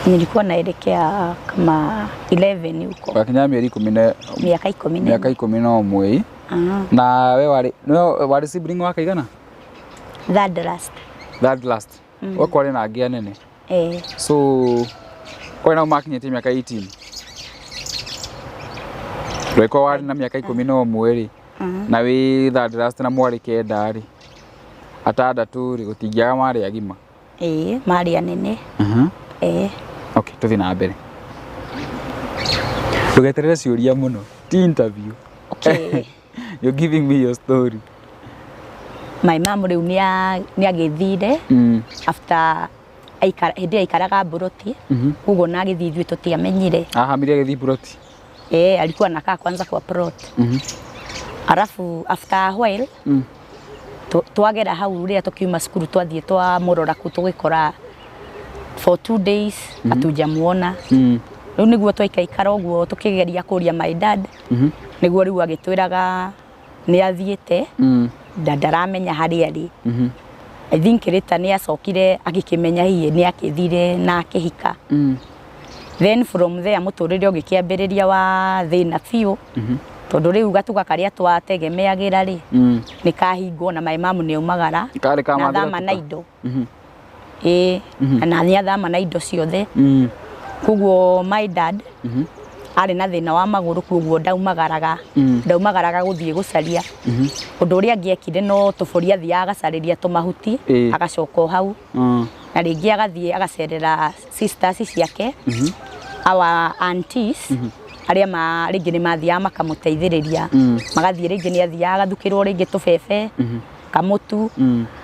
Nilikuwa naelekea kama 11 huko. Wakinya mĩeri ikũmi na Miaka 14. Mĩaka 11. Ah. Na we warĩ, nĩwe warĩ sibling wa kaigana? Third last. Third last. We kwarĩ na angĩ anene? Eh. So kwarĩ nao makinyĩtie mĩaka 18? Rwĩko warĩ na mĩaka 11 rĩ, na wĩ third last na mwarĩ kenda rĩ, atandatũ rĩ, gũtingĩaga marĩ agima. Eh, marĩ anene. Eh. Okay, tũthiĩ na mbere. Ndũgeterere ciũria mũno, ti interview. Okay. You're giving me your story. My mom rĩu nĩ agĩthire after aikara hĩndĩ ĩyo aikaraga mburoti, koguo na agĩthiĩ ithuĩ tũtiamenyire. Ahamire agĩthiĩ ploti. Eh, alikuwa anakaa kwanza kwa plot. Alafu after a while twagera hau rĩrĩa tũkiuma cukuru twathiĩ twamũrora kũu tũgĩkora for 2 days hatujamuona. Rĩu nĩguo twaikaikara ũguo tũkĩgeria kũria my dad, nĩguo rĩu agĩtwĩraga nĩ athiĩte na ndaramenya harĩa arĩ. I think later nĩ acokire agĩkĩmenya hihi nĩ akĩthire na akĩhika. Then from there mũtũrĩre ũgĩkĩambĩrĩria wa thĩna biũ, tondũ rĩu gatuka karĩa twategemeagĩra rĩ nĩ kahingwo na my mom nĩ aumagara Karĩ ka na mathira thama na tuka? indo. Ĩĩ, na nĩ athama na indo ciothe. Koguo my dad arĩ na thĩna wa magũrũ, koguo ndaumagaraga, ndaumagaraga gũthiĩ gũcaria. Ũndũ ũrĩa angĩekire no tũbũri athiaga agacarĩria tũmahuti, agacoka o hau, na rĩngĩ agathiĩ agacerera sisters ciake, our aunties arĩa ma rĩngĩ nĩ mathiaga makamũteithĩrĩria. Magathiĩ, rĩngĩ nĩ athiaga agathukĩrwo rĩngĩ tũbebe, kamũtu,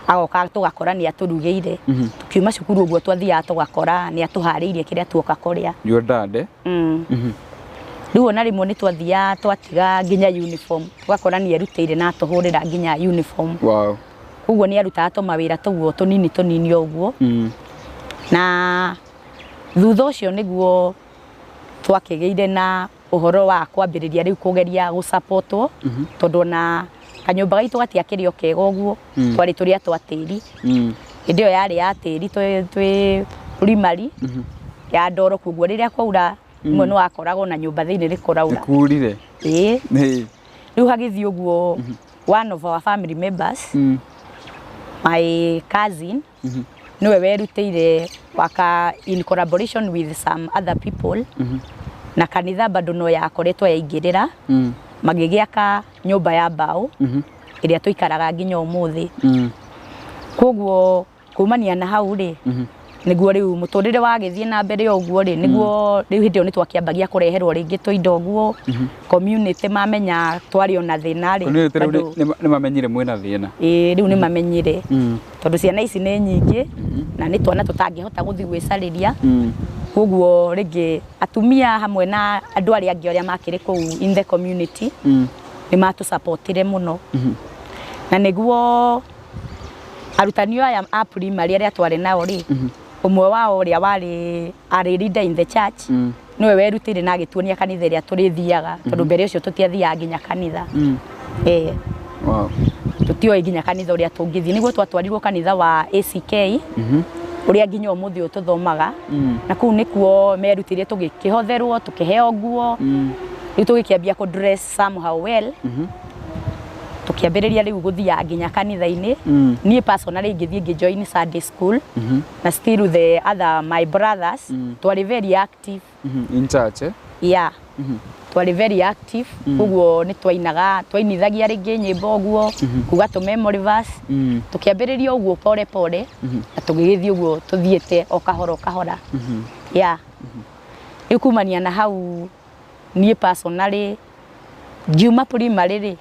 agoka tũgakora nĩ atũrugĩire. Tukiuma cukuru ũguo twathiaga tũgakora nĩ atũharĩirie kĩrĩa tuoka kũrĩa. Your dad, eh? Mm. Rĩu ona rĩmwe nĩ twathiaga twatiga nginya uniform, tũgakora nĩ erutĩire na atũhũrĩra nginya uniform. Koguo nĩ arutaga tũmawĩra tũguo tũnini tũnini o ũguo. Na thutha ũcio nĩguo twakĩgĩire na ũhoro wa kwambĩrĩria rĩu kũgeria gũsapotwo, tondũ ona kanyũmba gaitũ gatiakĩrĩ o kega ũguo. Twarĩ tũrĩa twa tĩri. Hĩndĩ ĩyo yarĩ ya tĩri twĩ primary ya ndoro, koguo rĩrĩa kwaura rĩmwe nĩ wakoragwo na nyũmba thĩinĩ nĩ kũraura. Nĩkurire. Ĩĩ. Rĩu hagĩthiĩ ũguo, one of our family members, my cousin, nĩwe werutĩire waka in collaboration with some other people, na kanitha bado no yakoretwo yaingĩrĩra, magĩgĩaka nyũmba ya mbaũ ĩrĩa tũikaraga nginya ũmũthĩ. Koguo kumania na hau rĩ, nĩguo rĩu mũtũrĩre wagĩthiĩ na mbere o ũguo rĩ, nĩguo rĩu hĩndĩ ĩyo nĩ twakĩambagia kũreherwo rĩngĩ tũindo ũguo. Community mamenya twarĩ ona thĩna rĩ, Community rĩu bado nĩ mamenyire mwĩna thĩna. Ĩĩ, rĩu nĩ mamenyire, tondũ ciana ici nĩ nyingĩ na nĩ twana tũtangĩhota gũthiĩ gwĩcarĩria. Koguo rĩngĩ atumia hamwe na andũ arĩa angĩ arĩa makĩrĩ kũu in the community nĩ matũsapotire mũno, na nĩguo arutani aya a primary arĩa twarĩ nao rĩ, ũmwe wao ũrĩa warĩ arĩ leader in the church, nĩwe werutĩire na agĩtuonia kanitha ĩrĩa tũrĩthiaga, tondũ mbere ũcio tũtiathiaga nginya kanitha. Eh. Tũtioĩ nginya kanitha ũrĩa tũngĩthiĩ. Nĩguo twatwarirwo kanitha wa ACK, ũrĩa nginya ũmũthĩ ũyũ tũthomaga. Na kũu nĩkuo merutĩire, tũgĩkĩhotherwo, tũkĩheo nguo. Rĩu tũgĩkĩambia kũ dress somehow well. Tũkĩambĩrĩria rĩu gũthiaga nginya kanitha-inĩ. Niĩ personally ngĩthiĩ ngĩjoin Sunday school, na still the other my brothers twarĩ very active. In church, eh? Yeah, twarĩ very active. Koguo nĩ twainaga, twainithagia rĩngĩ nyĩmbo ũguo, kuga tũ memory verse. Tũkĩambĩrĩria ũguo pole pole na tũgĩgĩthiĩ ũguo tũthiĩte o kahora o kahora. Yeah, rĩu kumania na hau niĩ personally ngiuma primary rĩ,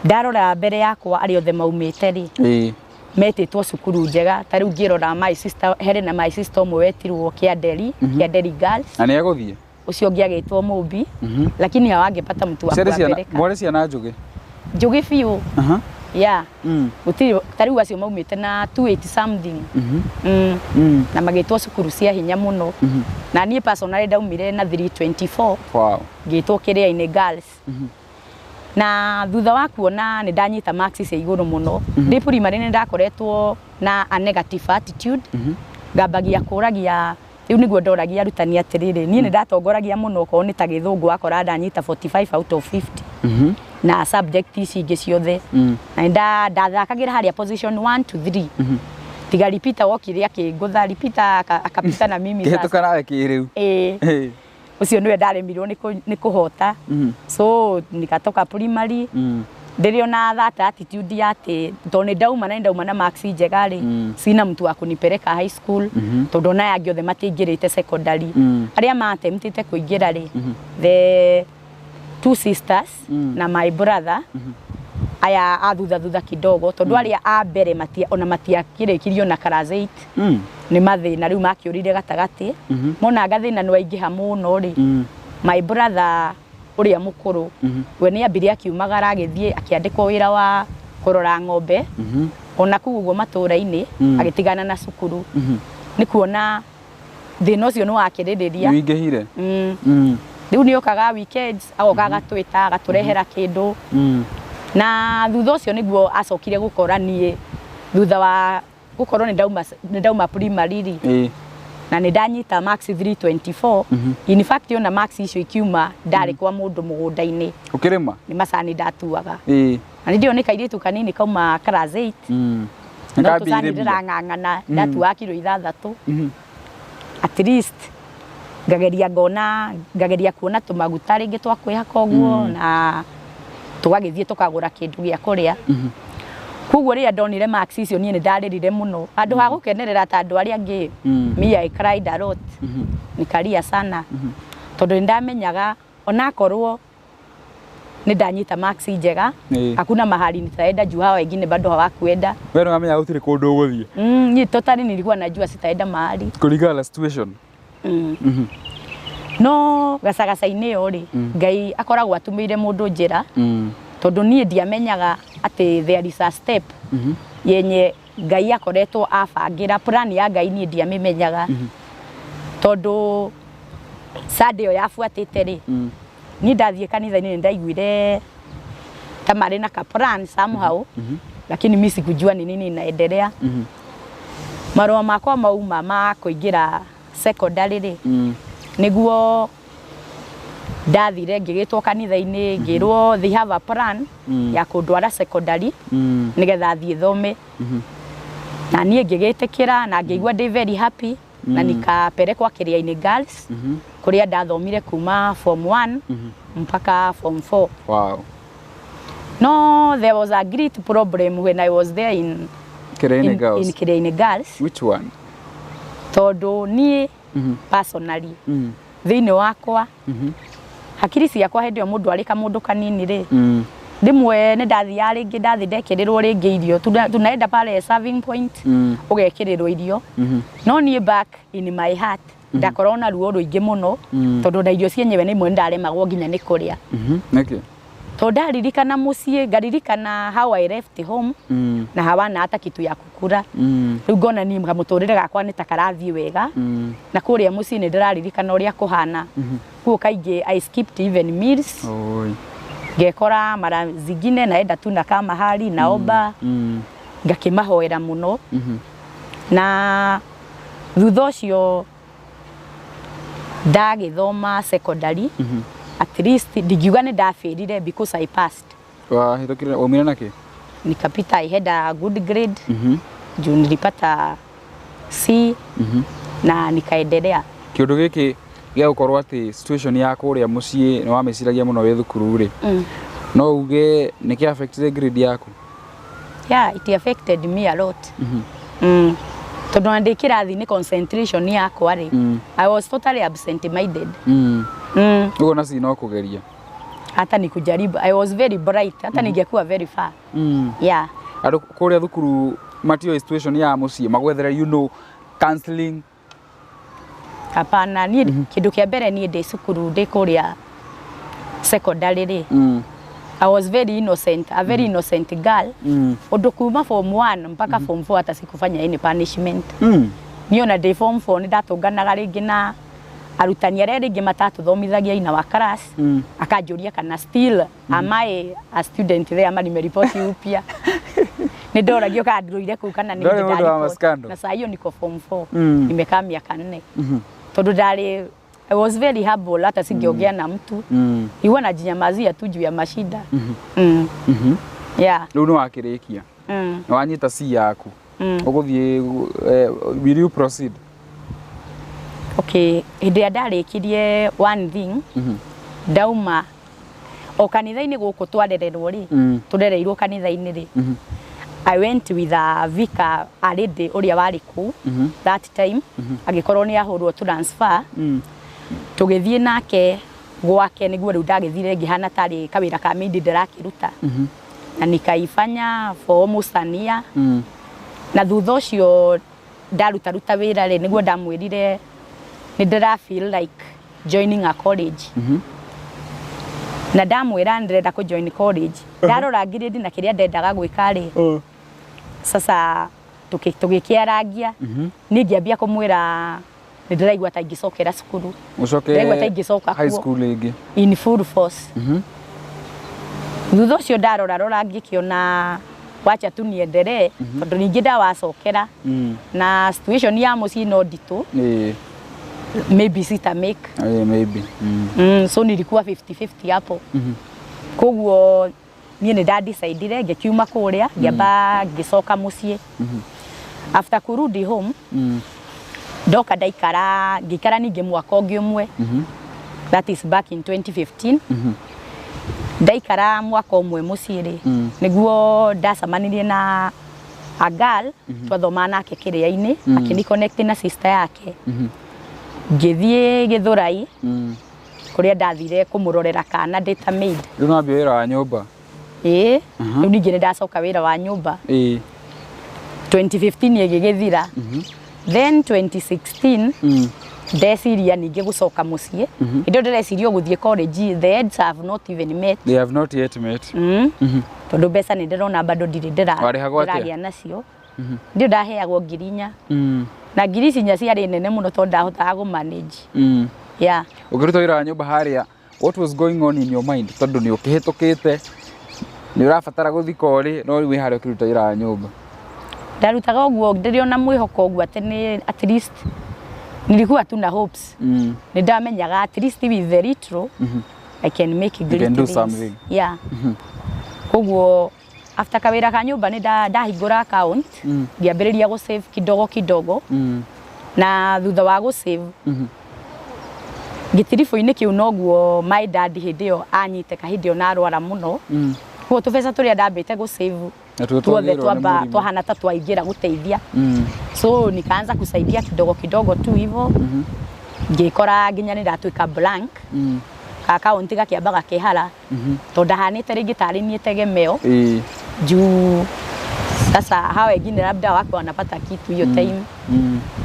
ndarora mbere yakwa arĩa othe maumĩte rĩ, metĩtwo cukuru njega. Ta rĩu ngĩrora my sister, herĩ na my sister ũmwe wetirwo Kĩanderi, Kĩanderi Girls. Na nĩ egũthiĩ? Ũcio ũngĩ agĩtwo Mũmbi, lakini hawangepata mtu wa Ciarĩ ciana kuwapeleka. Mwarĩ ciana njũgĩ. Njũgĩ biũ. Yeah. Gũtirĩ ta rĩu acio maumĩte na 280 something, na magĩtwo cukuru cia hinya mũno, na niĩ personally ndaumire na 324. Ngĩtwo Kĩrĩa-inĩ Girls, na thutha wa kuona nĩ ndanyita marks cia igũrũ mũno ndĩ primary, nĩ ndakoretwo na a negative attitude, ngambagia kũragia Rĩu nĩguo ndoragia arutani atĩrĩrĩ, niĩ nĩ ndatongoragia mũno, okorwo nĩ ta Gĩthũngũ wakora ndanyita 45 out of 50 na subject ici ingĩ ciothe, na nĩ ndathakagĩra harĩa position 1 to 3, tiga repeater wokire akĩngũtha, repeater akapita na mimi sasa. Kĩhĩtũka nawe kĩrĩu. Ĩĩ. Ũcio nĩwe ndaremirwo nĩ kũhota. So nikatoka primary ndĩrĩ ona that attitude ya atĩ tondũ nĩ ndauma na nĩ ndauma na marks njega rĩ, sina mtu wa kunipeleka high school, tondũ ona aya angĩ othe matiaingĩrĩte secondary. Arĩa maattemptĩte kũingĩra rĩ, the two sisters na my brother, aya a thutha thutha kidogo, tondũ arĩa a mbere matia ona matiakĩrĩkirio na class 8. Nĩ mathĩna rĩu makĩũrire gatagatĩ, monanga thĩna nĩ waingĩha mũno rĩ, my brother ũrĩa mũkũrũ, we nĩ ambire akiumagara agĩthiĩ akĩandĩkwo wĩra wa kũrora ng'ombe ona kũu ũguo matũũra-inĩ, agĩtigana na cukuru nĩ kuona thĩna ũcio nĩ wakĩrĩrĩria. Nĩwingĩhire. Rĩu nĩ okaga weekends, agoka agatwĩta, agatũrehera kĩndũ, na thutha ũcio nĩguo acokire gũkora niĩ thutha wa gũkorwo nĩ ndauma primary rĩ, na nĩ ndanyita marks 324. In fact, ona marks icio ikiuma, ndarĩ kwa mũndũ mũgũnda-inĩ. Ũkĩrĩma? Nĩ macani ndatuaga. Na nĩ ndĩo nĩ kairĩtu kanini kauma class 8, no tũcani Nĩkambĩrĩria. ndĩrang'ang'ana, ndatuaga kiro 6 at least, ngageria ngona, ngageria kuona tũmaguta rĩngĩ twa kwĩhaka ũguo, na tũgagĩthiĩ tũkagũra kĩndũ gĩa kũrĩa. Koguo rĩrĩa ndonire marks icio, niĩ nĩ ndarĩrire mũno handũ ha gũkenerera ta andũ arĩa angĩ. Me, I cried a lot, nikalia sana, tondũ nĩ ndamenyaga onakorwo nĩ ndanyita marks njega, hakuna mahali nitaenda juu hawa wengine bado hawakuenda. We nĩwamenya gũtirĩ kũndũ ũgũthiĩ. Niĩ totally nilikuwa najua sitaenda mahali. Kũringana na situation. No gacagaca-inĩ ĩyo rĩ, Ngai akoragwo atũmĩire mũndũ njĩra, tondũ niĩ ndiamenyaga atĩ there is a step yenye Ngai akoretwo abangĩra. Plan ya Ngai niĩ ndiamĩmenyaga, tondũ Sunday ĩyo yabuatĩte rĩ, niĩ ndathiĩ kanitha-inĩ nĩ ndaiguire ta marĩ na ka plan somehow, lakini mi sikujua ni nini inaendelea. Marũa makwa mauma ma kũingĩra secondary rĩ, nĩguo ndathire ngĩgĩtwo kanitha-inĩ, ngĩrwo they have a plan ya kũndwara secondary nĩgetha thiĩ thome, na niĩ ngĩgĩtĩkĩra na ngĩigua ndĩ very happy, na nikapelekwa Kĩrĩa-inĩ Girls, kũrĩa ndathomire kuma form 1 mpaka form 4. No there was a great problem when I was there in Kĩrĩa-inĩ Girls. in Kĩrĩa-inĩ Girls, Which one? Tondũ niĩ personally, thĩinĩ wakwa, hakiri ciakwa, hĩndĩ ĩyo mũndũ arĩ kamũndũ kanini rĩ, rĩmwe nĩ ndathiaga rĩngĩ, ndathiĩ ndekĩrĩrwo rĩngĩ irio. Tunaenda pale serving point, ũgekĩrĩrwo irio, no niĩ back in my heart ndakorwo na ruo rũingĩ mũno, tondũ na irio cienyewe nĩ imwe ndaremagwo nginya nĩ kũrĩa, Nĩkĩ? Tondũ ndaririkana mũciĩ, ngaririkana how I left home na hawana hata kitu ya kukura. Rĩu ngona niĩ kamũtũrĩre gakwa nĩ ta karathiĩ wega, na kũrĩa mũciĩ nĩ ndĩraririkana ũrĩa kũhana. Kuo kaingĩ I skipped even meals. Oi. Ngekora mara zingine naenda tu nakaa mahali naomba, ngakĩmahoera mũno. Na thutha ũcio ndagĩthoma secondary, at least ndingiuga nĩ ndabĩrire because I passed. Wahĩtũkire, waumire na kĩ? Nikapita, I had a good grade, juu nilipata C, na nikaendelea. Kĩũndũ gĩkĩ gĩa gũkorwo atĩ situation ya kũrĩa mũciĩ nĩ wamĩciragia mũno wĩ thukuru rĩ, no uge nĩ kĩ affected grade yaku? Yeah, it affected me a lot, tondũ ona ndĩ kĩrathi-inĩ, concentration yakwa rĩ, I was totally absent minded. Ũguo na ci no kũgeria. Hata ni kujaribu. I was very bright, hata ningekuwa very far. Yeah. Andũ kũrĩa thukuru matioĩ situation ya mũciĩ, magwethere counseling? Hapana, niĩ kĩndũ kĩa mbere, niĩ ndĩ cukuru, ndĩ kũrĩa secondary rĩ, I was very innocent, a very innocent girl, ũndũ kuma form 1 mpaka form 4 hata sikufanya any punishment. Niĩ ona ndĩ form 4 nĩ ndatũnganaga rĩngĩ na arutani arĩa rĩngĩ matatũthomithagia in our class, akanjũria kana still am I a student there ama nimeripoti upya. Nĩ ndoragio kana ndũire kũu kana nĩ Ndwarĩ mũndũ wa ndaripoti. mascandal. Na saa hiyo niko form 4, nimekaa miaka 4. Tondũ ndarĩ, I was very humble, hata singeongea na mtu. Nilikuwa najinyamazia tu juu ya mashida. Yeah. Rĩu nĩ wakĩrĩkia, nĩ wanyita C yaku, ũgũthiĩ, will you proceed? Okay, hĩndĩ ĩrĩa ndarĩkirie, one thing, ndauma o kanitha-inĩ gũkũ twarererwo rĩ, tũrereirwo kanitha-inĩ rĩ, I went with a vicar, a lady ũrĩa warĩ kũu that time, agĩkorwo nĩ ahũrwo transfer. Tũgĩthiĩ nake gwake, nĩguo rĩu ndagĩthire ngĩhana tarĩ kawĩra ka maid ndĩrakĩruta, na nikaifanya for almost an year. Na thutha ũcio ndarutaruta wĩra rĩ, nĩguo ndamwĩrire nĩ ndĩra feel like joining a college. Na ndamwĩra ndĩrenda kũ join college, ndarora grade na kĩrĩa ndendaga gwĩka rĩ, sasa tũgĩkĩarangia, niĩ ngĩambia kũmwĩra nĩ ndĩraigua ta ingĩcokera cukuru. Ũcoke Ndĩraigua ta ingĩcoka high kuo. school rĩngĩ. In full force. Thutha ũcio ndarora rora ngĩkĩona wacha tu niendelee, tondũ ningĩ ndawacokera na situation ya mũciĩ no nditũ, maybe sita make. Maybe. So nilikuwa 50-50 hapo. Koguo niĩ nĩ ndadecidire ngĩkiuma kũrĩa, ngĩamba ngĩcoka mũciĩ. After kurudi home, ndoka ndaikara, ngĩikara ningĩ mwaka ũngĩ ũmwe. That is back in 2015. Ndaikara mwaka ũmwe mũciĩ rĩ, nĩguo ndacemanirie na a girl twathomaga nake kĩrĩa-inĩ, akĩni connect na sister yake. Ngĩthiĩ Gĩthũrai, kũrĩa ndathire kũmũrorera kana ndĩ ta maid. Rĩu nambia wĩra wa nyũmba. Ĩĩ, rĩu ningĩ nĩ ndacoka wĩra wa nyũmba. 2015 ĩgĩgĩthira, then 2016 ndeciria ningĩ gũcoka mũciĩ. Hĩndĩ ĩyo ndĩreciria o gũthiĩ college, the heads have not even met. They have not yet met. Tondũ mbeca nĩ ndĩrona bado ndirĩ Warĩhagwo atĩa? ndĩragĩa nacio. Ndio ndaheagwo 4,000, na ngiri ici inya ciarĩ nene mũno tondũ ndahotaga kũ manage. Yeah. Ũkĩruta wĩra wa nyũmba harĩa, what was going on in your mind? Tondũ nĩ ũkĩhĩtũkĩte, nĩ ũrabatara gũthiĩ korĩ, no rĩu wĩ harĩa ũkĩruta wĩra wa nyũmba. Ndarutaga ũguo ndĩrĩ ona mwĩhoko ũguo atĩ nĩ at least nilikuwa tu na hopes. Nĩ ndamenyaga at least with the little I can make great Can do things. Something. Yeah. Koguo after kawĩra ka nyũmba nĩ ndahingũra account, ngĩambĩrĩria gũ save kidogo kidogo, na thutha wa gũ save gĩtiribũ-inĩ kĩu noguo my dad hĩndĩ ĩyo anyitĩka, hĩndĩ ĩyo narwara mũno. Koguo tũbeca tũrĩa ndambĩte gũ save Natuo tuothe twagĩrwo nĩ twamba mũrimũ. twahana ta twaingĩra gũteithia. So nikaanza kusaidia kidogo kidogo tu hivyo, ngĩkora nginya nĩ ndatuĩka blank. Akaunti gakĩamba gakĩhara tondũ ndahanĩte rĩngĩ tarĩ niĩ tegemeo, juu sasa hawa wengine labda wako wanapata kitu hiyo time.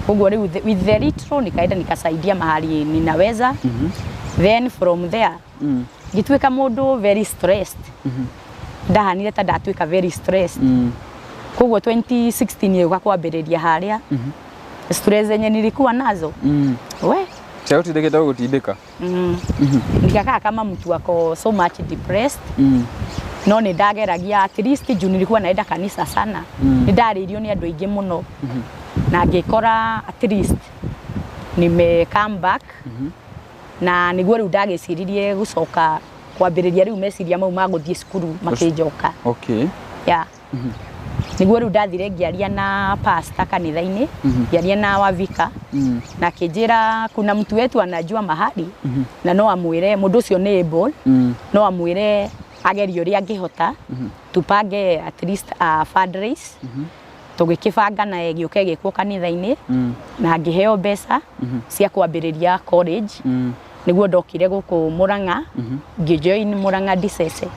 Koguo rĩu with the little nikaenda nikasaidia mahali ninaweza. Then from there ngĩtuĩka mũndũ very stressed. Ndahanire ta ndatuĩka very stressed. Koguo 2016 ĩgũka kwambĩrĩria harĩa stress zenye nilikuwa nazo, we. Ciagũtindĩkĩte gũgũtindĩka. Nikakaa kama mtu ako so much depressed, no nĩ ndageragia at least juu nilikuwa naenda kanisa sana. Nĩ ndarĩirio nĩ andũ aingĩ mũno na ngĩkora at least nime come back, na nĩguo rĩu ndagĩciririe gũcoka kwambĩrĩria rĩu meciria mau ma gũthiĩ cukuru makĩnjoka. Yeah. Nĩguo rĩu ndathire ngĩaria na pastor kanitha-inĩ, ngĩaria na wavika, na akĩnjĩra kuna mtu wetu anajua mahali na no amwĩre mũndũ ũcio nĩ able, no amwĩre agerie ũrĩa angĩhota, tupange at least a fundraise. Tũgĩkĩbanga na gĩũke gĩkwo kanitha-inĩ, na ngĩheo mbeca cia kwambĩrĩria college. Nĩguo ndokire gũkũ Murang'a, ngĩjoin Murang'a Dicese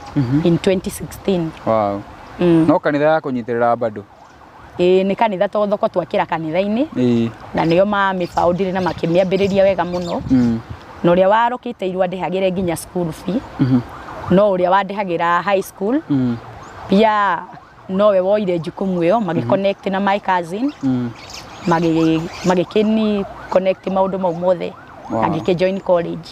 in 2016. No kanitha ya kũnyitĩrĩra bado? Ĩĩ, nĩ kanitha to thoko twakĩra kanitha-inĩ, na nĩo mamĩbaũndire na makĩmĩambĩrĩria wega mũno. Na ũrĩa warokĩte irua ndĩhagĩre nginya school fee, no ũrĩa wandĩhagĩra high school pia nowe woire jukumu ĩyo, magĩconnect na my cousin, magĩkĩni connect maũndũ mau mothe, agĩkĩ join college.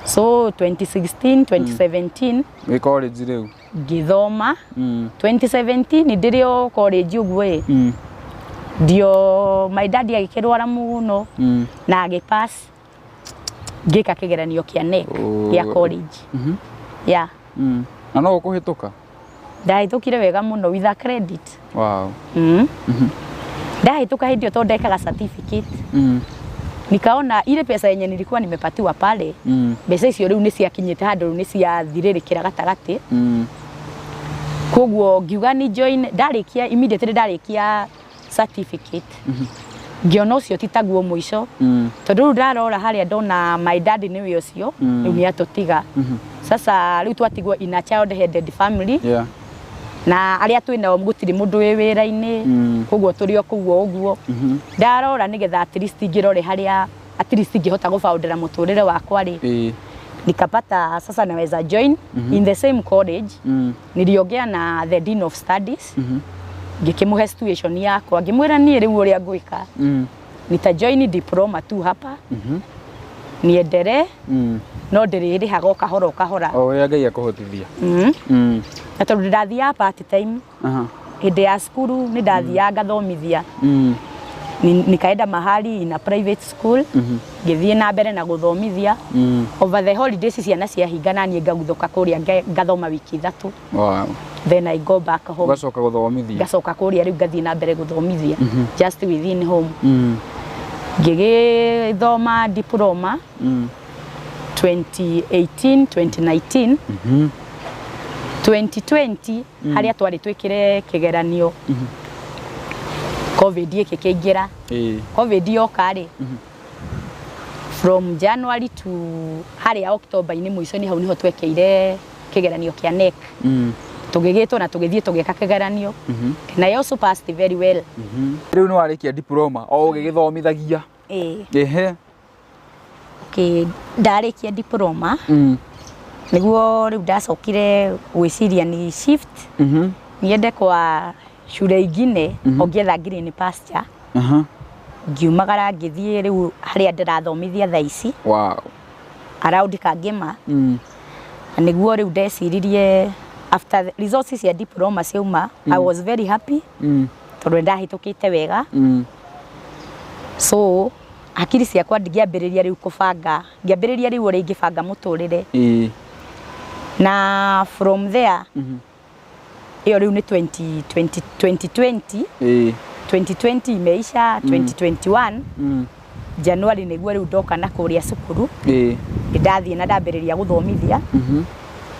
So 2016 2017 Wĩ college rĩu. Ngĩthoma. 2017 ndĩrĩ o college ũguo ĩ, Ndio my daddy agĩkĩrwara mũno na agĩpass, ngĩka kĩgeranio kĩa KNEC Oh. gĩa college. Yeah. Na no ũkũhĩtũka? Ndahĩtũkire wega mũno with a credit. Ndahĩtũka hĩndĩ ĩyo tondũ ndekaga certificate, nikaona ile pesa yenye nilikuwa nimepatiwa pale, mbeca icio rĩu nĩ ciakinyĩte handũ rĩu nĩ ciathirĩrĩkĩra gatagatĩ. Koguo ngiuga ni join ndarĩkia, immediately ndarĩkia certificate, ngĩona ũcio ti taguo mũico, tondũ rĩu ndarora harĩa ndona my dad nĩwe ũcio, rĩu nĩ atũtiga. Sasa rĩu twatigwo in a child headed family na arĩa twĩ nao gũtirĩ mũndũ wĩ wĩra-inĩ. Koguo tũrĩ o kũu o ũguo. Ndarora nĩgetha at least ngĩrore harĩa at least ingĩhota gũbaũndĩra mũtũrĩre wakwa rĩ, nikapata sasa naweza join in the same college. Niliongea na the dean of studies, ngĩkĩmũhe situation yakwa, ngĩmwĩra niĩ rĩu ũrĩa ngwĩka, nita join diploma tu hapa, niendelee, no ndĩrĩrĩhaga o kahora o kahora. O ũrĩa Ngai akũhotithia. Na tondũ ndathiaga part time hĩndĩ ya cukuru, nĩ ndathiaga ngathomithia. Nikaenda mahali in a private school, ngĩthiĩ na mbere na gũthomithia. Over the holidays ciana ciahinga, na niĩ ngaguthũka kũrĩa ngathoma wiki 3. Then I go back home. Ũgacoka gũthomithia. Ngacoka kũrĩa rĩu ngathiĩ na mbere gũthomithia just within home. Ngĩgĩthoma diploma 2018 2019, 2020 harĩa twarĩ twĩkĩre kĩgeranio, COVID ĩkĩkĩingĩra. COVID yoka rĩ, from January to harĩa October-inĩ mũico-inĩ, hau niho twekĩire kĩgeranio kĩa KNEC. Tũgĩgĩtwo na tũgĩthiĩ tũgĩka kĩgeranio, na I also passed very well. Rĩu nĩ warĩkia diploma o ũgĩgĩthomithagia? Ĩĩ. Okay, ndarĩkia diploma, nĩguo rĩu ndacokire gwĩciria ni shift, niende kwa shule ingine ongietha green pasture. Ngiumagara ngĩthiĩ rĩu harĩa ndĩrathomithia thaa ici, around Kangema. Na nĩguo rĩu ndeciririe after the results cia diploma ciauma, I was very happy tondũ nĩndahĩtũkĩte wega. So hakiri ciakwa ngĩambĩrĩria rĩu kũbanga, ngĩambĩrĩria rĩu ũrĩa ingĩbanga mũtũrĩre. Na from there, ĩyo rĩu nĩ 2020 2020. 2020 imeisha, 2021 January nĩguo rĩu ndoka na kũrĩa cukuru. Ndathiĩ na ndambĩrĩria gũthomithia.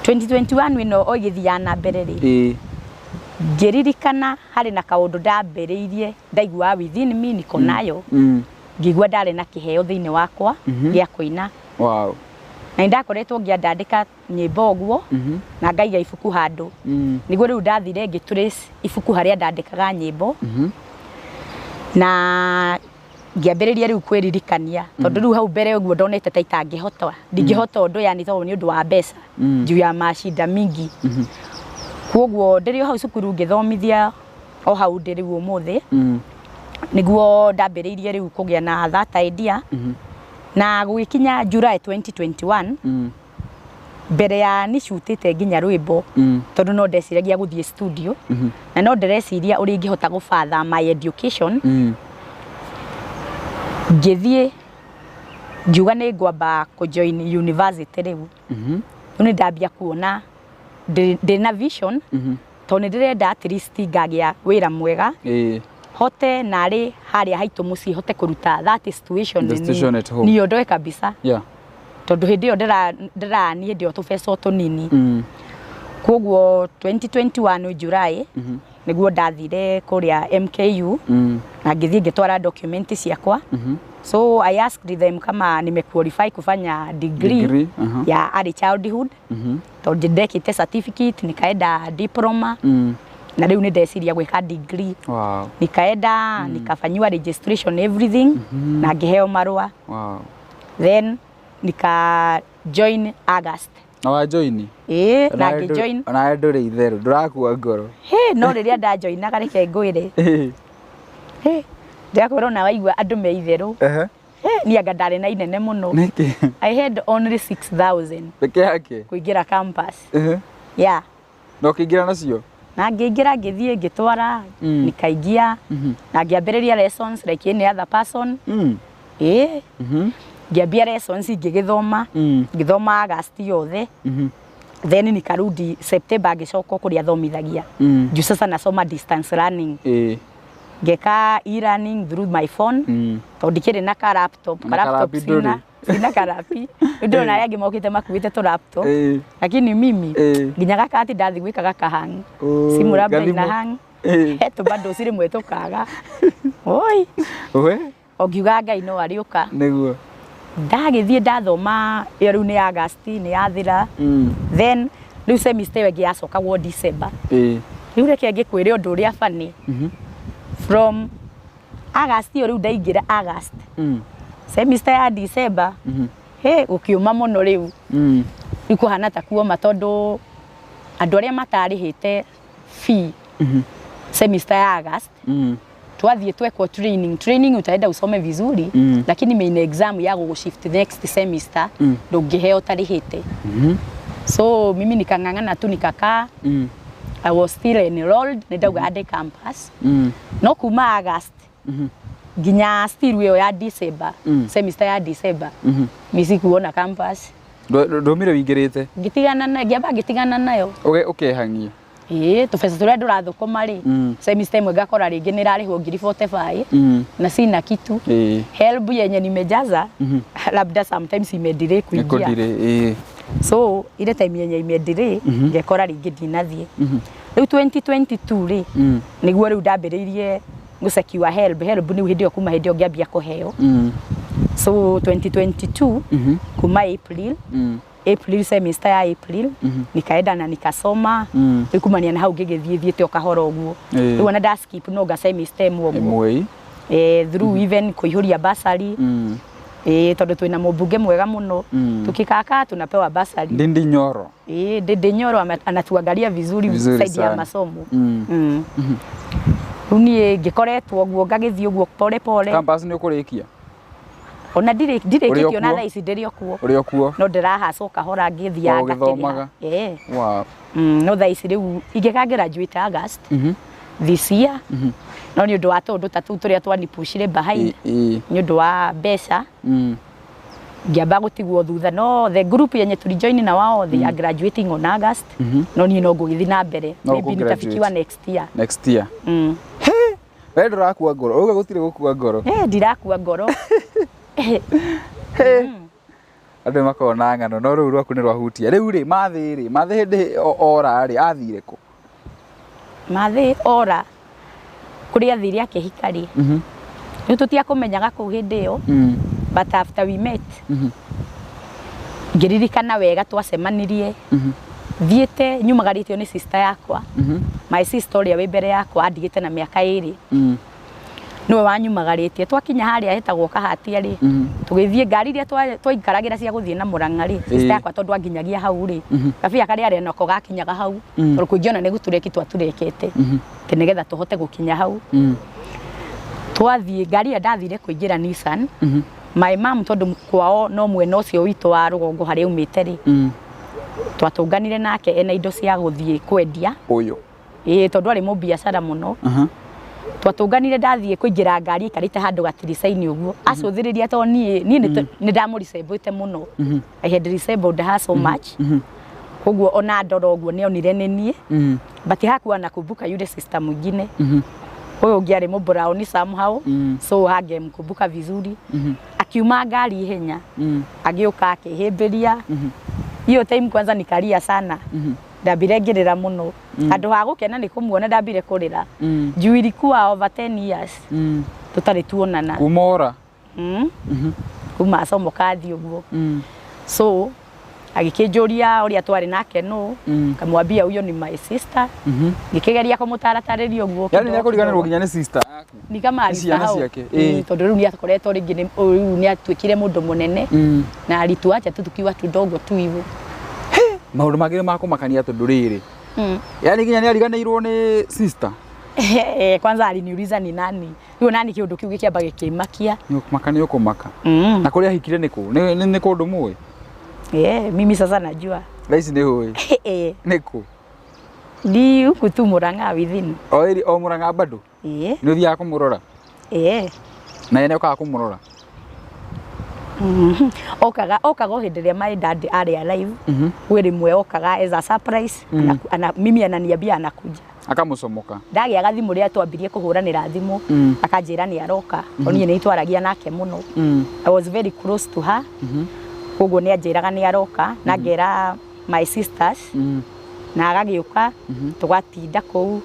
2021 ĩno o ĩgĩthiaga na mbere rĩ, ngĩririkana harĩ na kaũndũ ndambĩrĩirie, ndaiguaga within me niko nayo. Ngĩigua ndarĩ na kĩheo thĩinĩ wakwa gĩa kũina. Na nĩ ndakoretwo ngĩandandĩka nyĩmbo ũguo na ngaiga ibuku handũ. Nĩguo rĩu ndathire ngĩ trace ibuku harĩa ndandĩkaga nyĩmbo, na ngĩambĩrĩria rĩu kwĩririkania, tondũ rĩu hau mbere ũguo ndonete ta itangĩhota, ndingĩhota ũndũ, yani tondũ nĩ ũndũ wa mbeca, juu ya mashinda mingi. Koguo ndĩrĩ o hau cukuru ngĩthomithia, o hau ndĩ rĩu ũmũthĩ, nĩguo ndambĩrĩirie rĩu kũgĩa na that idea. Na gũgĩkinya July 2021, mbere ya nicutĩte nginya rwĩmbo, tondũ no ndeciragia gũthiĩ studio, na no ndĩreciria ũrĩa ingĩhota gũbatha my education, ngĩthiĩ ngiuga nĩ ngwamba kũjoin university rĩu. Rĩu nĩ ndambia kuona ndĩ na vision, tondũ nĩ ndĩrenda at least ngagĩa wĩra mwega, hote narĩ harĩa haitũ mũciĩ hote kũruta that situation. The situation at home. Niondoe kabisa, tondũ hĩndĩ ĩyo ndĩrani hĩndĩ ĩyo tũbeca o tũnini. Koguo 2021 July nĩguo ndathire kũrĩa MKU na ngĩthiĩ ngĩtwara document ciakwa. So I asked them kama nimequalify kufanya degree, Degree, ya early childhood, tondũ ndekĩte certificate, nikaenda diploma, na rĩu nĩ ndeciria gwĩka degree. Nikaenda nikafanyiwa registration, everything, na ngĩheo marũa. Then nika join August. Na wa join? Ĩĩ, na ngĩjoin. Onawe ndũrĩ itherũ, ndũrakua ngoro. Hĩ, no rĩrĩa ndajoinaga, reke ngwĩre, hĩ, ndĩrakwĩra ona waigua andũ me itherũ. Hĩ, niĩ anga ndarĩ na inene mũno. Nĩkĩ? I had only 6000 Peke yake? kũingĩra campus. Yeah. Na ũkĩingĩra nacio? Na ngĩingĩra ngĩthiĩ ngĩtwara nikaingia na ngĩambĩrĩria lessons like any other person. Ĩĩ, ngĩambia lessons ngĩgĩthoma, ngĩthoma August yothe, then nikarudi September ngĩcoka kũrĩa thomithagia juu sasa nasoma distance learning. Ngeka e-learning through my phone tondũ ndikĩrĩ na ka laptop. Na Ka laptop karapi sina. Ndũrĩ. Sina karapi. Rĩu ndĩrona arĩa angĩ mokĩte makuĩte tũ laptop, lakini mimi nginya gakati ndathi gwĩka gakahang simu labda Gathimũ. ina hang tũ bado rĩmwe tũkaga oi. We. O ngiuga Ngai no arĩũka. Nĩguo. Ndagĩthiĩ ndathoma ĩyo rĩu nĩ August nĩ yathira, then rĩu semester ĩyo ĩngĩ yacokagwo December. Rĩu reke ngĩkwĩre ũndũ ũrĩa funny. From August ĩyo rĩu ndaingĩra August semester ya December, he gũkĩũma mũno rĩu. Rĩu kũhana ta kuoma tondũ andũ arĩa matarĩhĩte fee semester ya August, twathiĩ twekwo training. Training utaenda usome vizuri, lakini main exam ya gũgũshift next semester ndũngĩheo ũtarĩhĩte. So mimi nikang'ang'ana tu nikakaa. I was still enrolled, nĩ ndauga ande campus, no kuma August nginya still ĩyo ya December, semester ya December, mi sikuona campus. Ndũmire wĩingĩrĩte. Ngĩtigana na ngĩamba ngĩtigana nayo. Ũkehang'ia. Ĩĩ, tũbeca tũrĩa ndũrathũkũma rĩ, semester ĩmwe ngakora rĩngĩ nĩ ĩrarĩhwo ngiri 45 na sina kitu. HELB yenye nimejaza labda sometimes imedelay kuingia. Nĩkũndirĩ ĩĩ. So ile time yenye imedelay ngekora rĩngĩ ndinathiĩ. Rĩu 2022 rĩ, nĩguo rĩu ndambĩrĩirie gũsecure HELB. HELB nĩu hĩndĩ ĩyo kuma hĩndĩ ĩyo ngĩambia kũheo. So 2022 kuma April, April semester ya April, nikaenda na nikasoma. Rĩu kumania na hau ngĩgĩthiĩ thiĩte o kahora ũguo. Rĩu ona nda skip no nga semester ĩmwe ũguo. Ĩmwe. Through even kũihũria bursary, tondũ twĩna mũmbunge mwega mũno. Tukikaka tunapewa bursary. Ndindi Nyoro. Ndindi Nyoro anatuangalia vizuri, Vizuri side ya sana. masomo. Rĩu niĩ ngĩkoretwo ũguo ngagĩthiĩ ũguo pole pole. Campus nĩ ũkũrĩkia? Ona ndirĩkĩtie ona Ũrĩ o thaa ici ndĩrĩ o kuo. Ũrĩ o kuo. No ndĩrahacwo kahora ngĩthiaga O ũgĩthomaga. ngakĩrĩha. Wow. No thaa ici rĩu ingĩka graduate August this year, no nĩ ũndũ wa tũndũ ta tũu tũrĩa twanipushire behind, nĩ ũndũ wa mbeca, ngĩamba gũtigwo thutha. No the group yenye tulijoin na wao, they are graduating on August, no niĩ no ngũgĩthiĩ na mbere. No Maybe ũkũ-graduate. nitafikiwa next year. Next year. We ndũrakua ngoro. Uga gũtirĩ gũkua ngoro. Eh, ndirakua ngoro. Andũ makona ng'ano no rũu rwaku nĩ rwahutia. Rĩu rĩ mathĩ rĩ mathĩ hĩndĩ ora rĩ athire kũ? Mathĩ ora kũrĩa athire akĩhika rĩ, rĩu tũtiakũmenyaga kũu hĩndĩ ĩyo, but after we met, ngĩririkana wega twacemanirie thiĩte nyumagarĩtio nĩ sister yakwa. My sister ũrĩa wĩ mbere yakwa andigĩte na mĩaka 2. Nĩwe wanyumagarĩtie. Twakinya harĩa hetagwo Kahatia rĩ, tũgĩthiĩ ngari iria twaikaragĩra cia gũthiĩ na Mũrang'a rĩ, sister yakwa tondũ anginyagia hau rĩ, gabia karĩa arĩ nako gakinyaga hau, tondũ kũingĩona nĩ gũtureki twaturekete atĩ nĩgetha tũhote gũkinya hau. Twathiĩ ngari ĩrĩa ndathire kũingĩra Nissan, my mom tondũ kwao no mwena ũcio witũ wa rũgongo harĩa aumĩte rĩ, twatũnganire nake ena indo cia gũthiĩ kwendia. Ũyũ. Ĩĩ, tondũ arĩ mũbiacara mũno. Twatũnganire ndathiĩ kũingĩra ngari aikarĩte handũ gatirica-inĩ ũguo acũthĩrĩria tondũ niĩ nĩ ndamũricembũte mũno. I had resembled her so much, koguo ona ndora ũguo nĩ onire nĩ niĩ, but hakuwa nakumbuka yule sister mwingine. Huyo ũngĩ arĩ mũbrown somehow, so hangemkumbuka vizuri. Akiuma ngari ihenya agĩũka akĩhĩmbĩria. Hiyo time kwanza nikalia sana. Ndambire ngĩrĩra mũno. Handũ ha gũkena nĩ kũmuona ndambire kũrĩra juu ilikuwa over 10 years tũtarĩ tuonana. Kuma ora. Kuma acomoka athiĩ ũguo. So agĩkĩnjũria ũrĩa twarĩ nake nũ. Kamwambia huyo ni my sister. Ngĩkĩgeria kũmũtaratarĩria ũguo Yani kidogo nĩ akũriganĩrwo kidogo. nginya nĩ sister yaku. Ni kama Nĩ ciana alisahau. ciake, ĩĩ. Tondũ rĩu nĩ akoretwo rĩngĩ rĩu nĩ atuĩkire mũndũ mũnene na alituacha tu tukiwa tudogo tu hivyo. Maũndũ mangĩ nĩ makũmakania tondũ rĩrĩ yani nginya nĩ ariganĩirwo nĩ sister. Kwanza aliniuliza ni nani rĩu nani kĩũndũ kĩu gĩkĩamba gĩkĩmakia. Nĩ ũkũmaka nĩ ũkũmaka. Na kũrĩa ahikire nĩ kũ? Nĩ kũndũ mũĩ? Yeah, mimi sasa najua. Thaa ici nĩ ũĩ. Eh, Nĩ kũ? Ndi huku tu Murang'a within. O ĩri o Murang'a bado? Ĩĩ. Nĩ ũthiaga kũmũrora? Ĩĩ. Na ye nĩokaga kũmũrora? Okaga o hĩndĩ ĩrĩa my dad arĩ alive. Gwĩ rĩmwe okaga as a surprise. Mimi ananiambia anakuja. Akamũcomoka. Ndagĩaga thimũ rĩrĩa twambirie kũhũranĩra thimũ. Akanjĩra nĩ aroka. O niĩ nĩ twaragia nake mũno. I was very close to her. Koguo nĩ anjĩraga nĩ aroka na ngera my sisters. Na agagĩũka tũgatinda kũu.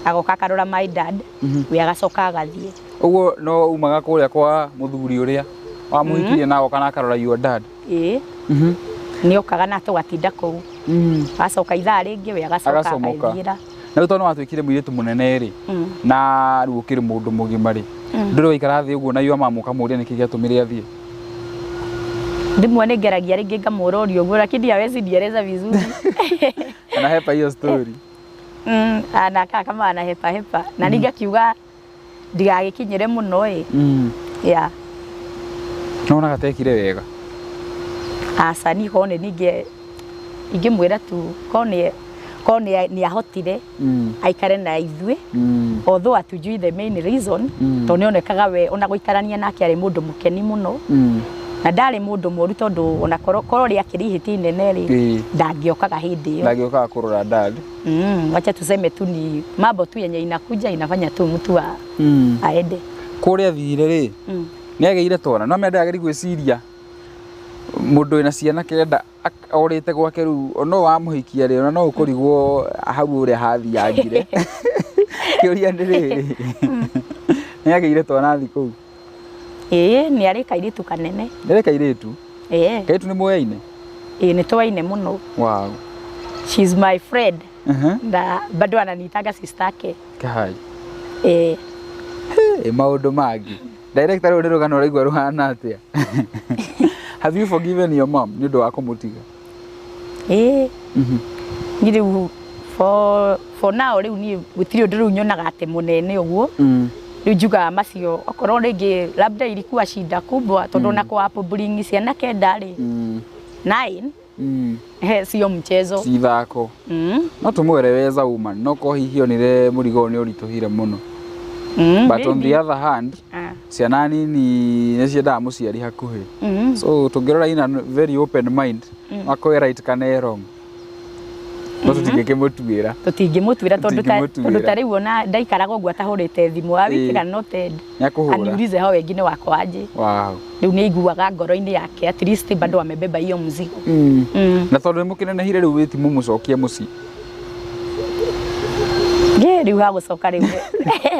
Agoka akarora my dad. We agacoka agathiĩ. Ũguo no umaga kũrĩa kwa mũthuri ũrĩa wamũhikirie na agoka na akarora your dad. Ĩĩ. Nĩ okaga na tũgatinda kũu. Acoka ithaa rĩngĩ we agacoka agathiĩra. Na rĩu tondũ nĩwatuĩkire mũirĩtu mũnene rĩ, na rĩu ũkĩrĩ mũndũ mũgima rĩ, ndũrĩ waikara thĩ ũguo na your mama ũkamũũria nĩkĩ gĩatũmire athiĩ? Rĩmwe nĩ ngeragia rĩngĩ ngamũũra ũguo lakini hawezi nieleza vizuri. Anahepa hiyo story. Anakaa kama anahepa hepa. Na ningakiuga ndigagĩkinyĩre mũno ĩ. Yeah. No gatekire wega. Aca niĩ korwo nĩ ningĩ ingĩmwĩra tu korwo nĩ ahotire aikare na ithuĩ. Although hatujui the main reason, tondũ nĩonekaga we ona gũikarania nake arĩ mũndũ mũkeni mũno. Na ndarĩ mũndũ mũru tondũ ona korwo rĩakĩrĩ ihĩtia inene rĩ, ndangĩokaga hĩndĩ ĩyo. Ndangĩokaga kũrora dad. Wacha tuseme tu ni mambo tu yenye inakuja inafanya tu mtu aende. Kũrĩa athire rĩ, nĩagĩire twana. No mende ageri gwĩciria mũndũ wĩna ciana kenda orĩte gwake rĩu no wamũhikia rĩ, ona no ũkũrigwo hau ũrĩa hathiangire. Kĩũria nĩ rĩrĩ, nĩagĩire twana athi kũu? Ĩĩ, nĩ arĩ kairĩtu kanene. Nĩ arĩ kairĩtu? Ĩĩ. Kairĩtu nĩ mũyaine? Ĩĩ, nĩ twaine mũno. Wow. She's my friend. Na bado ananiitaga sister yake. Kai. Ĩĩ. Maũndũ mangĩ. Director rĩu nĩ rũgano ũraigua rũhana atĩa? Have you forgiven your mom nĩ ũndũ wa kũmũtiga? Ĩĩ. Niĩ rĩu for now rĩu niĩ gũtirĩ ũndũ rĩu nyonaga atĩ mũnene ũguo. Rĩu njugaga macio okorwo rĩngĩ labda ilikuwa shida kubwa tondũ ona kwa upbringing ciana kenda rĩ, 9 sio mchezo. Si ithako. No tũmwereweza woman no ko hihi onire mũrigo nĩ ũritũhire mũno. But on the other hand, ciana nini nĩ ciendaga mũciari hakuhĩ. So tũngĩrora in a very open mind, akorwo right kana wrong. No tũtingĩkĩmũtuĩra. Tũtingĩmũtuĩra tondũ ta rĩu ona ndaikaraga ũguo atahũrĩte thimũ wa wiki kana not Ted. Nĩakũhũra. Aniulize hao wengine wako aje. Wow. Rĩu nĩ aiguaga ngoro-inĩ yake at least bado amebeba hiyo mzigo. Na tondũ nĩmũkĩnenehire rĩu wĩti mũmũcokie mũciĩ. Nge rĩu hagũcoka rĩu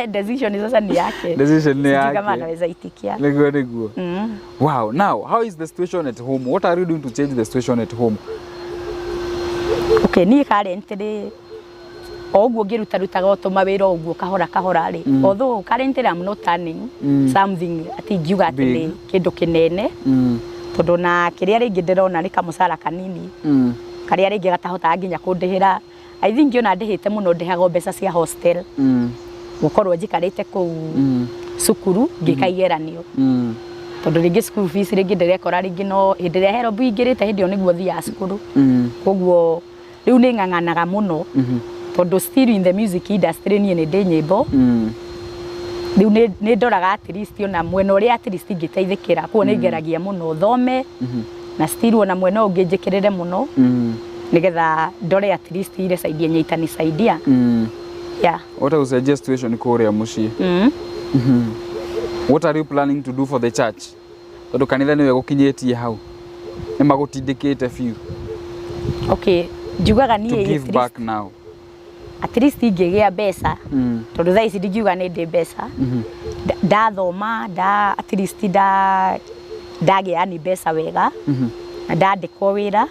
decision sasa ni yake. Decision ni yake. Kama anaweza itikia. Nĩguo nĩguo. Wow. Now, how is the situation at home? What are you doing to change the situation at home? Okay, niĩ currently o ũguo ngĩrutarutaga o tũmawĩra o ũguo kahora kahora rĩ. Although currently I'm not earning something atĩ ingiuga atĩ nĩ kĩndũ kĩnene. Tondũ na kĩrĩa rĩngĩ ndĩrona nĩ kamũcara kanini. Karĩa rĩngĩ gatahotaga nginya kũndĩhĩra. I think ona ndĩhĩte mũno ndĩhagwo mbeca cia hostel. Gũkorwo njikarĩte kũu cukuru ngĩka igeranio. Tondũ rĩngĩ school fees rĩngĩ ndĩrekora rĩngĩ no hĩndĩ ĩrĩa HELB ingĩrĩte hĩndĩ ĩyo nĩguo thiaga cukuru. Koguo rĩu nĩ ng'ang'anaga mũno. Tondũ still in the music industry niĩ nĩ ndĩ nyĩmbo. Rĩu nĩ ndoraga at least ona mwena ũrĩa at least ingĩteithĩkĩra. Koguo nĩ ngeragia mũno thome na still ona mwena ũngĩ njĩkĩrĩre mũno. Nĩgetha ndore at least ile side yenye itanisaidia. Yeah. What ũcenjie situation kũrĩa mũciĩ? What are you planning to do for the church? Tondũ kanitha nĩwe gũkinyĩtie hau. Nĩ magũtindĩkĩte biũ. Okay, njugaga niĩ To give back now. At least ingĩgĩa mbeca. Tondũ thaa ici ndingiuga nĩ ndĩ mbeca. Ndathoma, at least ndagĩa ni mbeca wega. Na ndandĩkwo wĩra.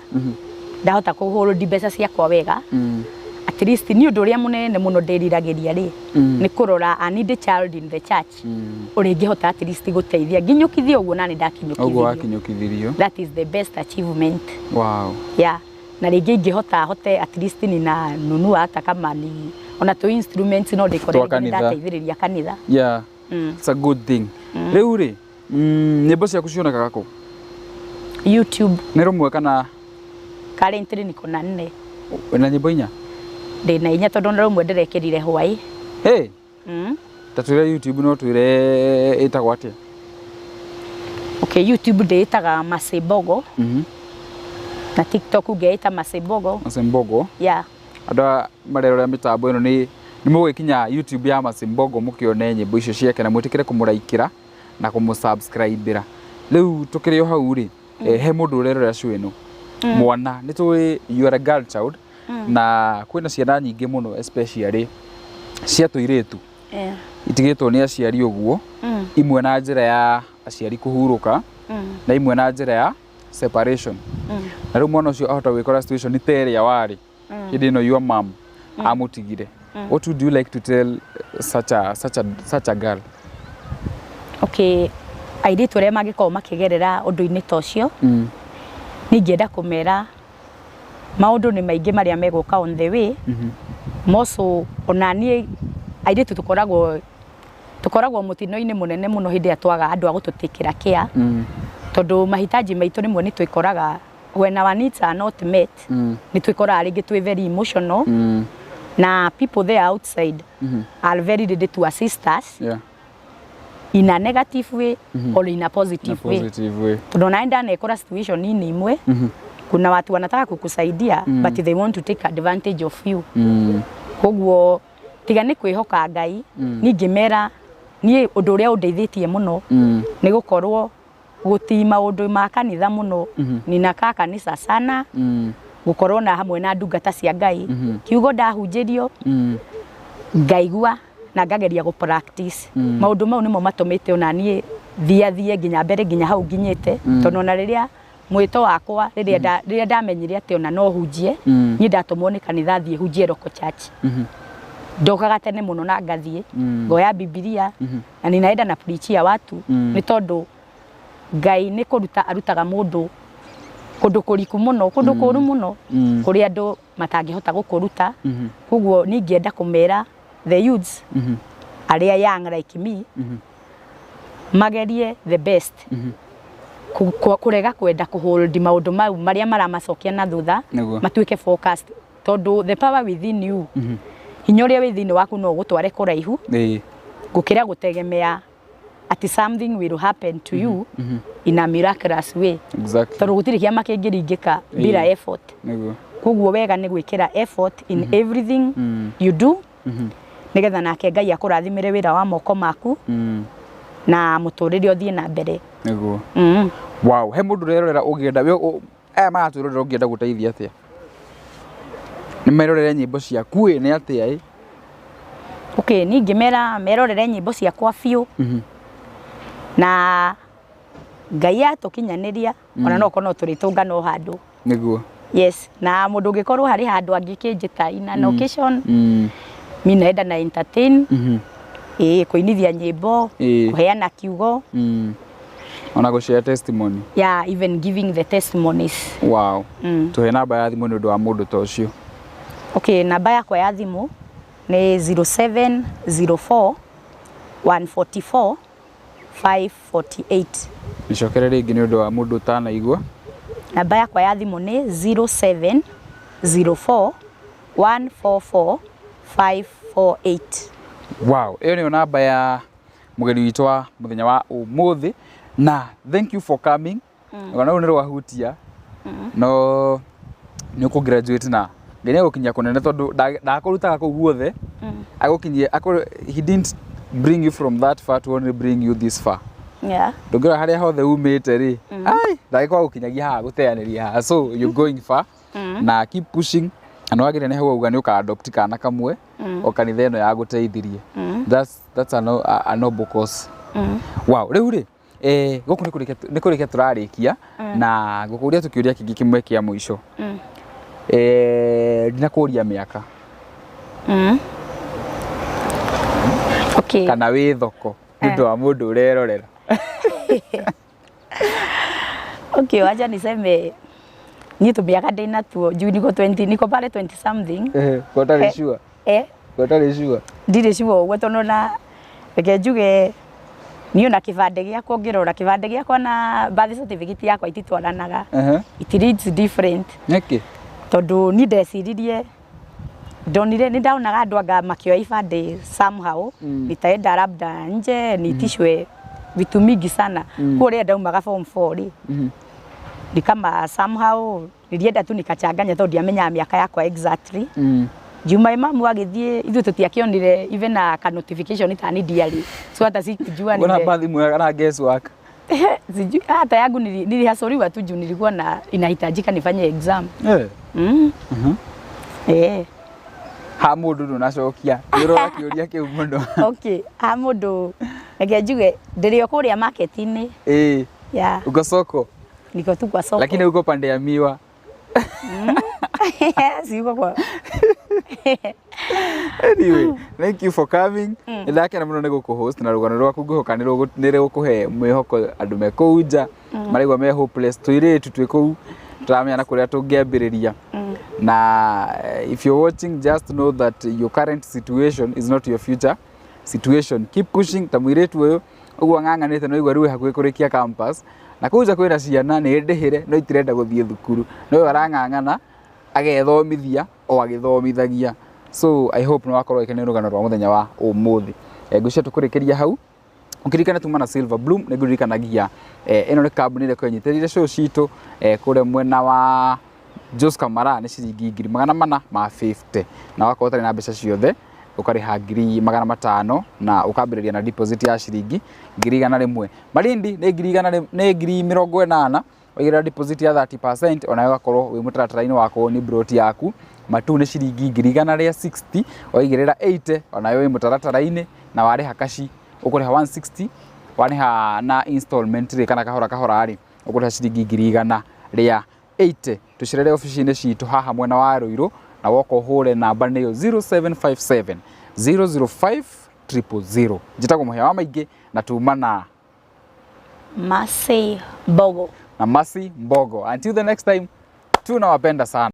Ndahota kũhold mbeca ciakwa wega. At least nĩ ũndũ ũrĩa mũnene mũno ndĩriragĩria rĩ, nĩ kũrora I need a child in the church. Ũrĩa ingĩhota at least gũteithia nginyũkithie ũguo na nĩ ndakinyũkithirio. Ũguo wakinyũkithirio. That is the best achievement. Wow. Yeah. Na rĩngĩ ingĩhota hote at least nina nunua hata kama ni ona tu instruments no ndĩkore rĩngĩ ndateithĩrĩria kanitha. Yeah. It's a good thing. Rĩu rĩ, nyĩmbo ciaku cionekaga kũ? YouTube. Nĩ rũmwe kana? Currently niko na 4. Wĩna nyĩmbo inya? Ndĩna inya tondũ na rũmwe ndĩrekĩrire hwaĩ. Hey. Ta twĩre YouTube no twĩre ĩtagwo atĩa? Okay, YouTube ndĩĩtaga Masembogo. Na TikTok ngeĩta Masembogo. Masembogo. Yeah. Andũ aya marerorera mĩtambo ĩno nĩ mũgũgĩkinya YouTube ya Masembogo mũkĩone nyĩmbo icio ciake na mwĩtĩkĩre kũmũraikĩra na kũmũsubscribĩra. Rĩu tũkĩrĩ o hau rĩ, he mũndũ ũrerorera show ĩno mwana nĩ tũĩ you are a girl child na kwĩna ciana nyingĩ mũno especially cia tũirĩtu itigĩtwo nĩ aciari ũguo, imwe na njĩra ya aciari kũhurũka na imwe na njĩra ya separation. Na rĩu mwana ũcio ahota gwĩkora situation ta ĩrĩa warĩ hĩndĩ ĩno your mom amũtigire. What would you like to tell such a girl? Okay, airĩtu arĩa mangĩkorwo makĩgerera ũndũ-inĩ ta ũcio, niĩ ingĩenda kũmera maũndũ nĩ maingĩ marĩa megũka on the way. Moco ona niĩ airĩtu tũkoragwo mũtino-inĩ mũnene mũno hĩndĩ ĩrĩa twaga andũ a gũtũtĩkĩra care, tondũ mahitaji maitũ rĩmwe nĩ twĩkoraga when our needs are not met, nĩ twĩkoraga rĩngĩ twĩ very emotional, na people there outside are very ready to assist us in a negative way or in a positive way. Positive way. Tondũ nawe ndanekora situation-inĩ imwe, kuna watu wanataka kukusaidia but they want to take advantage of you. Koguo tiga nĩ kwĩhoka Ngai, niĩ ngĩmera niĩ ũndũ ũrĩa ũndeithĩtie mũno nĩ gũkorwo gũtii maũndũ ma kanitha mũno. Ninakaa kanitha sana, gũkorwo na hamwe na ndungata cia Ngai, kiugo ndahunjĩrio ngaigua na ngageria gũ practice. Maũndũ mau nĩmo matũmĩte ona niĩ thiathie nginya mbere nginya hau nginyĩte, tondũ ona rĩrĩa mwĩto wakwa rĩrĩa ndamenyire atĩ ona no hunjie, niĩ ndatũmwo nĩ kanitha thiĩ hunjie local church. Ndokaga tene mũno na ngathiĩ ngoya Bibilia na ninaenda na preachia watu, nĩ tondũ Ngai nĩ kũruta arutaga mũndũ kũndũ kũriku mũno, kũndũ kũru mũno, kũrĩa andũ matangĩhota gũkũruta. Koguo niĩ ingĩenda kũmera the youths arĩa young like me magerie the best kũrega kwenda kũhold maũndũ mau marĩa maramacokia na thutha, matuĩke focused, tondũ the power within you, hinya ũrĩa wĩ thĩinĩ waku no ũgũtware kũraihu gũkĩra gũtegemea ati something will happen to you in a miraculous way. Tondũ gũtirĩ kĩama kĩngĩringĩka bila effort. Koguo wega nĩ gwĩkĩra effort in everything you do, nĩgetha nake Ngai akũrathimĩre wĩra wa moko maku na mũtũrĩre ũthiĩ na mbere. Nĩguo. Wow, he mũndũ ũrerorera ũngĩenda aya maratwĩrorera ũngĩenda gũteithia atĩa? Nĩ merorere nyĩmbo ciaku ĩ nĩ atĩa ĩ? Okay, niĩ ingĩmera merorere nyĩmbo ciakwa biũ, na Ngai atũkinyanĩria ona no korwo no tũrĩtũngana o handũ. Nĩguo. Yes, na mũndũ ũngĩkorwo harĩ handũ angĩkĩnjĩta in an occasion, mi naenda na entertain, ĩĩ, kũinithia nyĩmbo, kũheana kiugo, Ona gũ share testimony. Yeah, even giving the testimonies. Wow. Tũhe namba ya thimũ nĩ ũndũ wa mũndũ ta ũcio. Okay, namba yakwa ya thimũ nĩ 0704 144 548. Nicokere rĩngĩ nĩ ũndũ wa mũndũ ũtanaigua. Namba yakwa ya thimũ nĩ 0704 144 548. Wow, ĩyo nĩyo namba ya mũgeni witũ wa mũthenya wa ũmũthĩ, na thank you for coming. Ona rũu nĩ rwahutia no nĩ ũkũ graduate na Ngai nĩ egũkinyia kũnene, tondũ ndakũrutaga kũu guothe agũkinyie he didn't bring you from that far to only bring you this far. Ndũngĩrora harĩa hothe umĩte rĩ, ai ndagĩkorwo gũkinyagia haha gũteanĩria haha, so you're going far na keep pushing, na nĩwagĩrĩire nĩ hau auga nĩ ũka adopt kana kamwe o kanitha ĩno ya gũteithirie. That's a noble cause. Wow, rĩu rĩ, gũkũ nĩ kũrĩkia tũrarĩkia na ngũkũria tũkĩũria kĩngĩ kĩmwe kĩa mũico. Ndinakũria mĩaka. Okay. Kana wĩ thoko nĩ ũndũ wa mũndũ ũrerorera. Okay, wacha niseme niĩ tũmĩaka ndĩna tuo juu niko 20, niko pale 20 something. Kwa ũtarĩ sure? Kwa ũtarĩ sure? Ndirĩ sure ũguo, tondũ na reke njuge niĩ ona kĩbandĩ gĩakwa ũngĩrora kĩbandĩ gĩakwa na birth certificate yakwa ititwaranaga. It reads different. Nĩkĩ? Tondũ niĩ ndeciririe Ndonire nĩ ndaonaga andũ anga makĩoya ibandĩ somehow, nitaenda labda nje niitishwe vitu mingi sana. Kuo rĩrĩa ndaumaga form 4 rĩ, ni kama somehow nilienda tu nikachanganya tondũ ndiamenyaga mĩaka yakwa exactly. Juma mamu agĩthiĩ, ithuĩ tũtiakĩonire even a ka notification ta ni ndiarĩ, so hata sikujua. Una bathi mwega na guess work. Sijui hata yangu nilihasoriwa tu juu nilikuwa na inahitajika nifanye exam. Ha mũndũ ndũnacokia, nĩ kĩũria kĩu mũno. Okay, ha mũndũ reke njuge ndĩrĩ o kũrĩa market-inĩ. Yeah. Uko soko? Niko tu kwa soko. Lakini uko pande ya miwa? Si uko kwa Anyway, thank you for coming. Nĩ ndakena mũno nĩ gũkũ-host na rũgano rwaku ngwĩhoka nĩ rũgũkũhe mwĩhoko andũ me kũu nja maraigua me hopeless, tũirĩtu twĩ kũu tũramenya na kũrĩa tũngĩambĩrĩria. Na if you're watching, just know that your current situation is not your future situation. Keep pushing ta mũirĩtu ũyũ ũguo ang'ang'anĩte no igua rĩu hakuhĩ kũrĩkia campus, na kũu nja kwĩna ciana nĩ ndĩhĩre no itirenda gũthiĩ thukuru, no ũyũ arang'ang'ana agethomithia o agĩthomithagia. So I hope nĩ wakorwo ũgĩkenio nĩ rũgano rwa mũthenya wa ũmũthĩ. Ngwĩciria tũkũrĩkĩria hau. Ũkĩririkana tuma na Silver Bloom, nĩ ngũririkanagia ĩno nĩ kambuni ĩrĩa ĩkoragwo ĩnyitĩrĩire show citũ kũrĩa mwena wa Jos Kamara nĩ ciringi 450,000, na wakorwo ũtarĩ na mbeca ciothe ũkarĩha 500,000 na ũkambĩrĩria na deposit ya ciringi 100,000. Malindi nĩ 100,000, nĩ 80,000, waigĩrĩra deposit ya 30% onawe ũgakorwo wĩ mũtaratara-inĩ wa kuoni plot yaku. Matu nĩ ciringi 160,000, waigĩrĩra 80 onawe wĩ mũtaratara-inĩ, na warĩha kaci ũkũrĩha 160, warĩha na installment rĩ kana kahora kahora rĩ ũkũrĩha ciringi 180,000. Tũcerere obici-inĩ citũ haha mwena wa Ruiru, na woka ũhũre namba nĩyo 0757 005 000. Njĩtagwo Mũhĩa wa Maingĩ na tuma na Mercy Mbogo. Na Mercy Mbogo. Until the next time, tunawapenda sana.